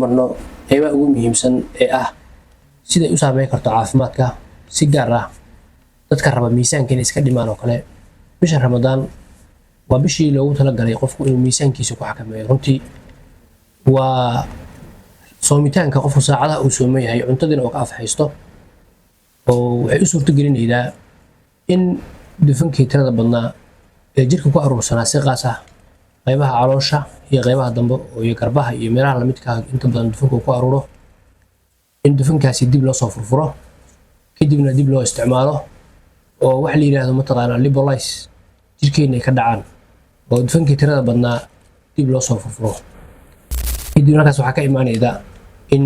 Marno qeybaha ugu muhiimsan ee ah siday u saameyn karto caafimaadka, si gaar ah dadka raba miisaanka inay iska dhimaan oo kale. Bisha Ramadaan waa bishii loogu talagalay qofku inuu miisaankiisa ku xakameeyo. Runtii waa soomitaanka qofku saacadaha uu sooman yahay, cuntadiina uu ka afhaysto, oo waxay u suurto gelinaydaa in dufankii tirada badnaa ee jirka ku aruursanaa, si qaas ah qaybaha caloosha iyo qaybaha dambe oo iyo garbaha iyo meelaha lamidka ah inta badan dufanka uu ku aruuro, in dufankaasi dib loo soo furfuro, kadibna dib loo isticmaalo, oo wax la yidhaahdo mataqaanaa lipolysis jirkeena ay ka dhacaan, oo dufankii tirada badnaa dib loo soo furfuro. Kadib halkaas waxaa ka imaanayda in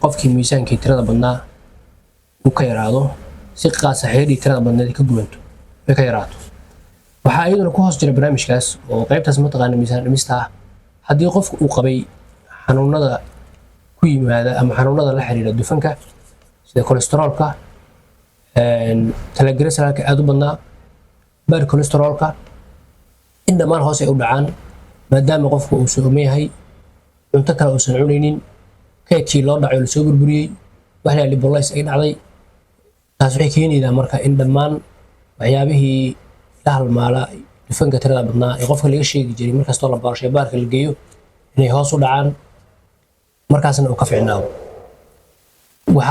qofkii miisaankii tirada badnaa uu ka yaraado, si qaasa xeedhii tirada badneed ka gubanto, ay ka yaraato. Waxaa iyaduna ku hoos jira barnaamijkaas oo qaybtaas mataqaana miisaan dhimista ah, haddii qofku uu qabay xanuunada ku yimaada ama xanuunada la xiriira dufanka, sida kolesteroolka, triglyceride-ka aad u badnaa, bad cholesterolka, in dhammaan hoos ay u dhacaan, maadaama qofku uu sooman yahay, cunto kale uusan cunaynin, kaydkii loo dhacay oo lasoo burburiyey, wax la lipolysis ay dhacday. Taas waxay keenaydaa marka in dhammaan waxyaabihii la halmaala dufanka tirada badnaa ee qofka laga sheegi jiray markastoo la baaro shaybaarka la geeyo inay hoos u dhacaan, markaasna uu ka ficnaado. Waxaa